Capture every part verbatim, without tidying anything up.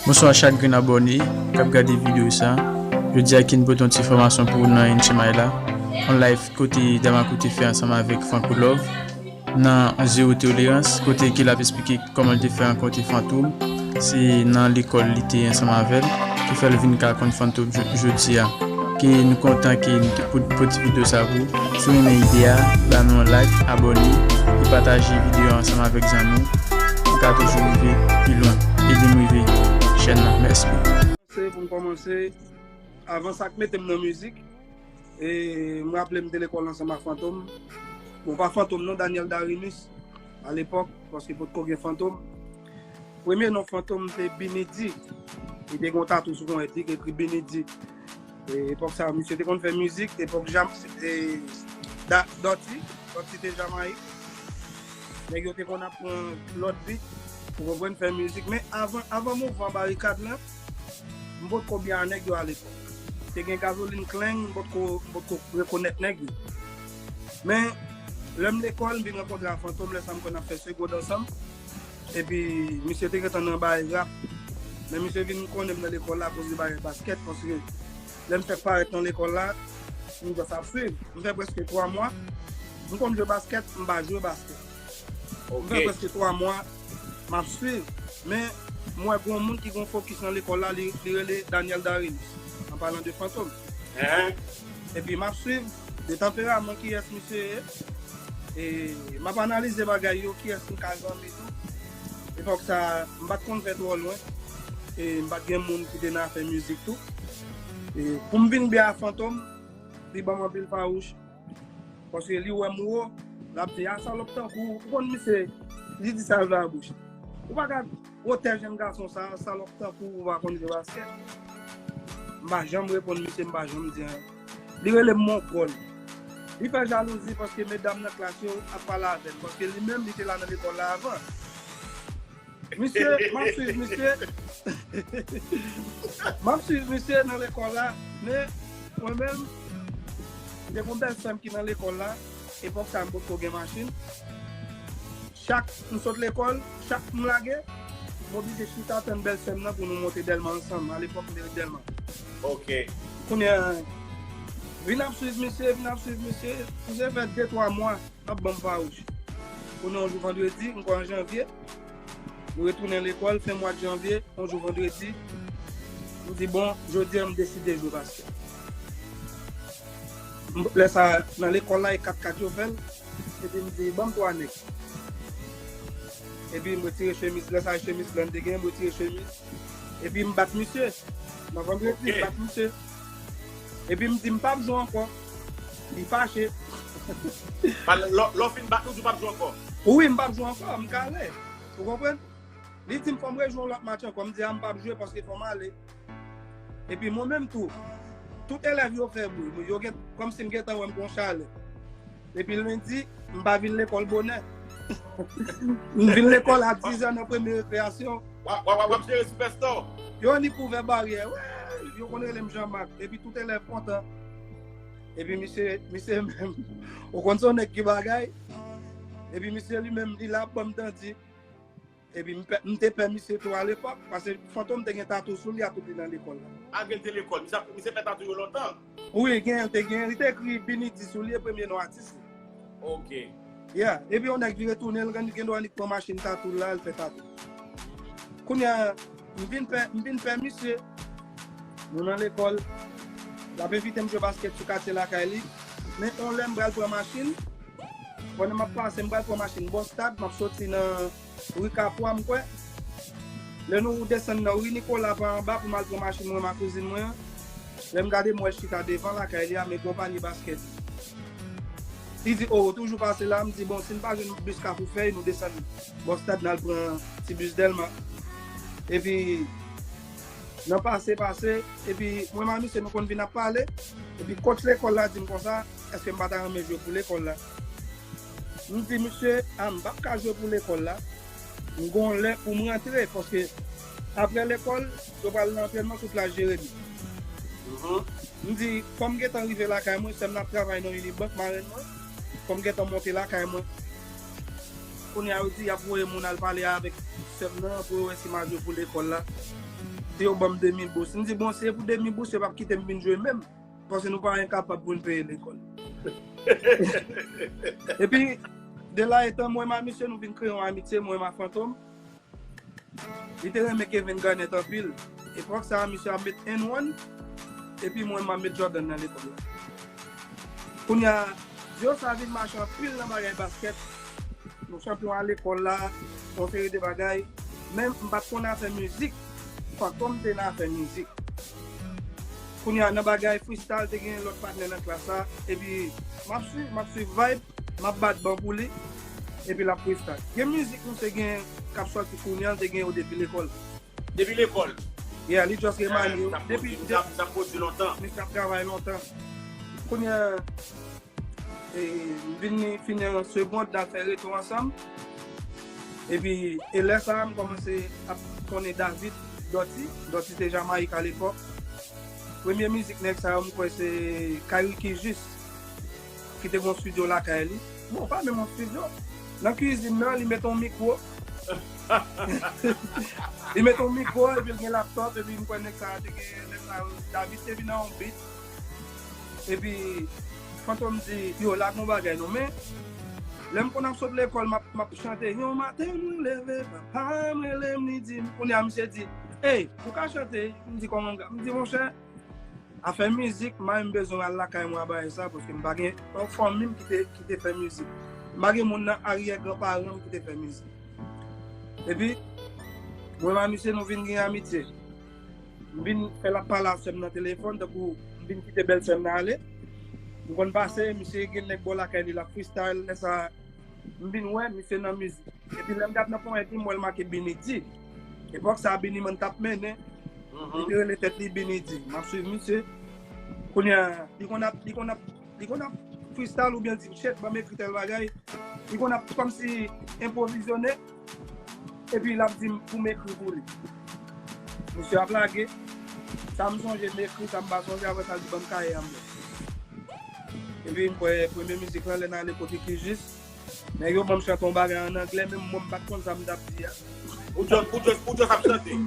Bonswa chak grenn abòne k ap gade videyo sa. Jodi a Ken pote yon ti enfòmasyon pou ou nan N H M I la. Yon live kote Damaco te fè ansanm avèk Franco Love nan Zewo Tolerans, kote ke l ap esplike kòman l te fè rankontre Fantom. Se nan lekòl li te ansanm avè l ki fè l vin ka konn Fantom jo-, jodi a. Ke nou kontan ke nou te pot-, pote videyo sa pou ou. Si w renmen ide a, ba nou yon like, abòne, e pataje videyo a ansanm avèk zanmi w. Ou ka toujou rive pi lwen. Ede m rive chèn nan. Mèsi. Se pou m kòmanse, avan sa k mete m nan mizik, e m raple m te lekòl ansanm ak Fantom. Bon, pa Fantom non, Daniel Darinus, alepòk, paske potko gen Fantom. Premye non Fantom se Binidi. Li te gen yon tatou sou ponyèt li ki ekri Binidi. E epòk sa, misye te konn fè mizik, epòk Jam-, e, Da-, Dòti, Dòti te Jamayik. Nèg yo te konn ap pran lòt bit, ou konprann, fè mizik. Men avan, avan mouvman Barikad lan, m potko byen a nèg yo alepòk. Te gen Gazolin Klang, m potko, m potko rekonèt nèg yo. Men, lè m lekòl, m vin rankontre a Fantom, lè sa m konn ap fè segond ansanm. Epi, misye te gentan nan bagay rap. Men misye vin konnen m nan lekòl la akoz de bagay baskèt, paske lè m fèk parèt nan lekòl la, m just ap swiv. M fè prèske twa mwa. M konn jwe baskèt, m pa jwe baskèt. M fè prèske twa mwa, m ap swiv. Men, m wè gen yon moun ki gen yon fokis nan lekòl la, li, li rele Daniel Darinus, an palan de Fantom. Epi m ap swiv de tanperaman kiyès misye ye. E m ap analize bagay yo, kiyès m ka zanmi tou. Epòk sa, m pa t konn fè twò lwen. E m pa t gen moun ki te nan afè mizik tou. E pou m vin byen a Fantom, li ban m anpil fawouch. Paske li wè m wo, l ap di, "A, salòp tankou w, ou konn misye, li di sa l vle a bouch. Ou pa ka wotè jèn gason sa, salòp tankou w, ou pa konn jwe baskèt." M pa janm reponn misye, m pa janm di anyen. Li rele m Mongòl. Li fè jalouzi paske medam nan klas yo ap pale avè l, paske li menm li te la nan lekòl la avan. Misye, m ap swiv misye. M ap swiv misye nan lekòl la, men mwen menm, m te gon bèl sè m ki nan lekòl la, epòk sa m potko gen machin. Chak m sot lekòl, chak m lage, m oblije chita tann bèl sè m nan pou nou monte Dèlma ansanm. Alepòk, m te ret Dèlma. Ok. Kounye a, vin ap swiv misye, vin ap swiv misye, misye fè de twa mwa, ap ban m fawouch. Kounye a, yon jou vandredi, m kwè an janvye, nou retounen lekòl, fen mwa de janvye, yon jou vandredi, m di, "Bon, jodi a, m deside jwe baskèt." M, lè sa, nan lekòl la, e kat kat yo fè l, epi m di, "Ban m twa nèg." Epi m retire chemiz, lè sa, chemiz blan m te gen, m retire chemiz. Epi m bat misye. Nan vandredi, m bat misye. Epi m di, "M p ap jwe ankò." Li fache. Lè w fin bat li, w di w p ap jwe ankò? Wi, m p ap jwe ankò, m kale. Ou konprann? Li di m, "Fò m rejwe yon lòt match ankò." M di, "A, m p ap jwe paske fò m ale." Epi mwen menm tou, tout elèv yo fè bri. Yo gen, kòmsi m gentan wè m gon chalè. Depi lendi, m pa vin lekòl bonè. M vin lekòl a dizè nan premye rekreyasyon. W ap, w ap, w ap jere sipèsta. Yo annik ouvè baryè. Wè, yo konn rele m Jean Marc. Epi tout elèv kontan. Epi misye, misye menm, ou konn se yon nèg ki bagay. Epi misye li menm, li la ap ban m tandi. Epi m pè, m te pè misye tou alepòk, paske Fantom te gen tatou sou li a tout li nan lekòl la. Malgre l te lekòl, misye, misye fè tatou yo lontan. Wi, gen, te gen, li te ekri Binidi sou li, e premye non atis li. Ok. Yeah, epi yon nèg vire tounen, l gen, gen dwa annik pran machin tatou l la, l fè tatou. Kounye a, m vin pè, m vin pè misye. Nou nan lekòl, l ap envite m jwe baskèt sou katye lakay li. Men yon lè m pral pran machin, pandan m ap pase, m pral pran machin bò stad, m ap soti nan ri Kapwa, m kwè. Lè nou desann nan ri Nikola pa anba pou m al pran machin mwen, ma kouzin mwen an. Lè m gade, m wè l chita devan lakay li a, men gon panye baskèt. Li di, "O, ou toujou pase la?" M di, "Bon, si n pa jwenn bis Kafou Fèy, nou desann bò stad, n al pran ti bis Dèlma." Epi, nan pase, pase, epi mwen, ma misye, nou konn vin ap pale. Epi, coach lekòl la di m konsa, èske m pa ta renmen jwe pou lekòl la? M di misye, a, m p ap ka jwe pou lekòl la. M gon lè pou m rantre, paske apre lekòl, yo pral nan antrènman sou plas Jeremi. M di, fò m gentan rive lakay mwen, sè m nan ap travay nan Unibank, marenn mwen. Fò m gentan monte lakay mwen. Kounye a, yo di y ap voye moun al pale avèk sè m nan pou yo wè si m a jwe pou lekòl la. yo ban m demi bous. M di, bon, si se pou demi bous, yo p ap kite m vin jwe menm. Paske nou pa enkapab pou n peye lekòl. Epi, de la etan, mwen m a misye, nou vin kreye yon amitye, mwen m a Fantom. Li te renmen Kevin Garnett anpil. Epòk sa a, misye ap met N one, epi mwen m ap met Jordan nan lekòl la. Kounye a, duo sa vin mache anpil nan bagay baskèt. Nou chanpyon a lekòl la, yon seri de bagay. Men m pa t konn afè mizik. Fantom te nan afè mizik. Kounye a, nan bagay freestyle, te gen lòt patnè nan klas la. Epi, m ap swiv, m ap swiv vibe, m ap bat ban pou li. Epi l ap freestyle. Gen mizik misye gen k ap sòti kounye a, l te gen yo depi lekòl. Depi lekòl. Yeah, li just remanye yo. Depi, depi, sa pwodui lontan. Misye ap travay lontan. Kounye a, e, m vin fini an segond, n al fè reto ansanm. Epi, e lè sa a, m kòmanse ap konnen David Dutty. Dutty te Jamayik alepòk. Premye mizik nèg sa yo, m kwè se Kyrie Kijus, ki te gen yon studio lakay li. Bon, pa menm yon studio. Nan kizin nan, li met yon mikwo. Li met yon mikwo, epi l gen laptop, epi m kwè nèg sa a te gen, nèg sa yo, David te vin nan yon beat. Epi, Fantom di, yo, lage yon bagay non, men, lè m konn ap sot lekòl, m ap, m ap chante, yon maten mwen leve, papa m rele m, li di m, kounye a misye di, ey, ou ka chante, m di, kòman m ka, m di, monchè, afè mizik, m pa menm bezwen al lakay mwen a bagay sa, paske m pa gen yon fanmi m ki te, ki te fè mizik. M pa gen moun nan aryè granparan m ki te fè mizik. Epi, mwen m a misye, nou vin gen amitye. M vin fè l ap pale a sè m nan telefòn, tankou m vin kite bèl sè m nan ale. M konn pase, misye gen nèg bò lakay li, l ap freestyle, lè sa, m vin wè, misye nan mizik. Epi lè m gad nan ponyèt li, m wè l make Bini D. Epòk sa a, Bini Man t ap mennen, li te rele tèt li Bini D. M ap swiv misye. Kounye a, li konn ap, li konn ap, li konn ap freestyle oubyen di, shit, ban m ekri tèl bagay. Li konn ap kòmsi enpwovizyone. Epi l ap di m pou m ekri pou li. Misye ap lage. Sa m sonje, m ekri, sa m pa sonje, apre sa, l di ban m kaye a m. Epi m kwè premye mizik lan, lè n ale kote Kijus, nèg yo ban m chante yon bagay an anglè, menm mwen m pa t konn sa m t ap di a. Ou just, ou just, ou just ap chante.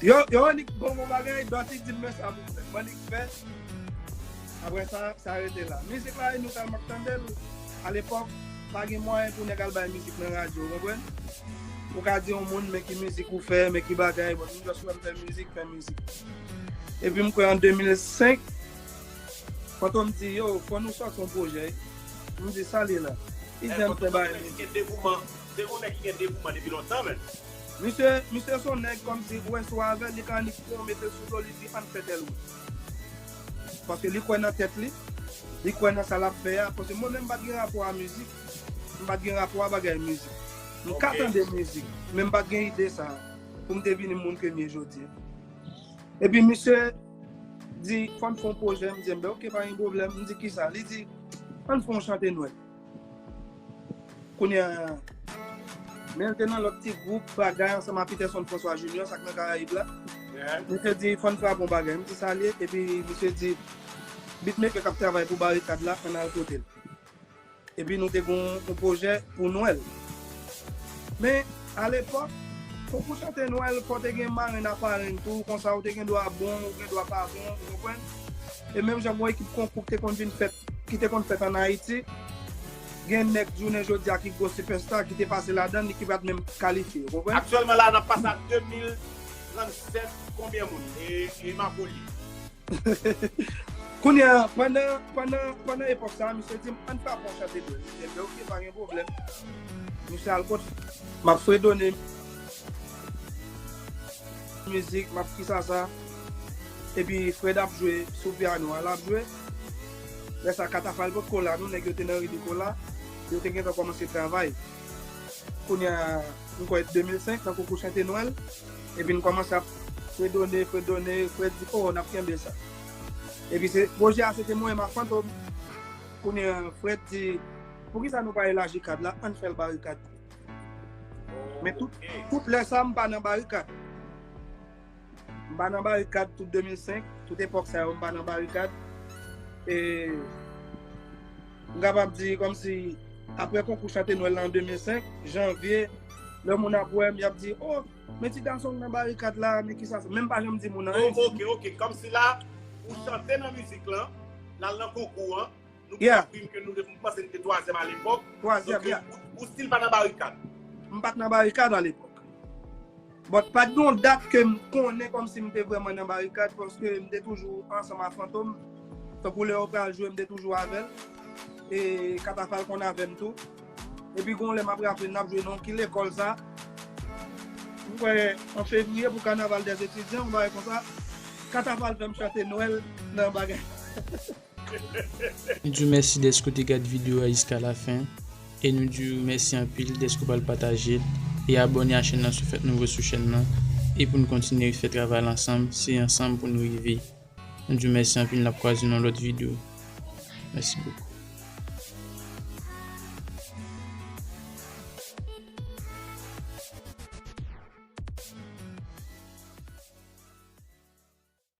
Yo, yo annik ban m yon bagay, Dutty di m men sa pou m fè. M annik fè. Apre sa, sa rete la. Mizik la, e nou tèlman k tande l, alepòk, pa gen mwayen pou nèg al bay mizik nan radyo, ou konprann? Ou ka di yon moun, men ki mizik ou fè, men ki bagay, bon, nou just wè m fè mizik, fè mizik. Epi m kwè an de mil senk, Fantom di, yo, fò nou sòti yon pwojè. M di, sa l ye la? Li di, ann fè bagay mizik. Se yon nèg ki gen devouman depi lontan, men. Misye, misye se yon nèg kòmsi ou wè si w avè l, li ka annik pran w mete l sou do, li di, ann fè tèl wout. Paske li kwè nan tèt li, li kwè nan sa l ap fè a. Paske mwen menm m pa t gen rapò a mizik, m pa t gen rapò a bagay mizik. M ka tande mizik, men m pa t gen ide sa a pou m te vini moun ke m ye jodi a. Epi misye di, fò n fè yon pwojè, m di, enben, oke, pa gen pwoblèm. M di, kisa? Li di, ann fè yon chante Nwèl. Kounye a, men l te nan lòt ti gwoup, bagay, ansanm ak Peterson François Junior, sa k nan Karayib la. Misye di, fò n frape yon bagay. M di, sa l ye? Epi misye di, beatmaker k ap travay pou Barikad la, ann al kote l. Epi nou te gen yon pwojè pou Nwèl. Men, alepòk, konkou chante Nwèl, fò w te gen marenn ak parenn tou, konsa ou te gen dwa bon, ou gen dwa pa bon, ou konprann? E menm jan gen yon ekip konkou ki te konn vin fèt, ki te konn fèt ann Ayiti, gen nèg jounen jodi a ki gwo sipèsta, ki te pase ladan l, ki pa t menm kalifye, ou konprann? Aktyèlman la, n ap pase a de mil trannsèt, konbyen moun? E, e Makoli. Kounye a, pandan, pandan, pandan epòk sa a, misye di m, ann fè apre yon chante Nwèl. M di, enben, oke, pa gen pwoblèm. Misye al kot, m ap fredone mizik, m ap kisa sa. Epi Fred ap jwe sou pyano a, l ap jwe. Lè sa, Katafal potko la, non, nèg yo te nan Ridikola. Yo te gentan kòmanse travay. Kounye a, m kwè de mil senk, nan konkou chante Nwèl. Epi n kòmanse ap fredone, fredone, Fred di, oh, n ap kenbe sa. Epi se, pwojè a, se te mwen, m ak Fantom. Kounye a, Fred di, poukisa nou pa elaji kad la, ann fè l Barikad. Men tout, tout lè sa, m pa nan Barikad. M pa nan Barikad tout de mil senk, tout epòk sa yo, m pa nan Barikad. E m kapab di kòmsi apre konkou chante Nwèl la an de mil senk, janvye, Lè moun ap wè m, y ap di, "Oh, men ti gason nan barikad la, men kisa sa?" Men m pa janm di moun anyen. Ok, ok. Kòmsi la, ou chante nan mizik lan, l al nan konkou an, nou gen yon prim ke nou te panse nou te twazyèm alepòk. Twazyèm, yeah. Ou still pa nan barikad. M pa t nan barikad alepòk. But pa t gen yon dat ke m konnen kòmsi m te vrèman nan barikad, paske m te toujou ansanm a Fantom. Tankou lè yo pral jwe, m te toujou avè l. E Katafal konn avè m tou. Epi gon lè m ap raple n ap jwe nan ki lekòl sa. M kwè an fevriye pou kanaval dèzetidyan, yon bagay konsa. Katafal fè m chante Nwèl nan bagay. Nou di w mèsi dèske w te gad videyo a jiska lafen. E nou di w mèsi anpil dèske w pral pataje l e abòne a chèn nan si w fèk nouvo sou chèn nan. E pou n kontinye fè travay la ansanm, se ansanm pou n rive. Nou di w mèsi anpil, n ap kwaze nan lòt videyo. Mèsi bokou.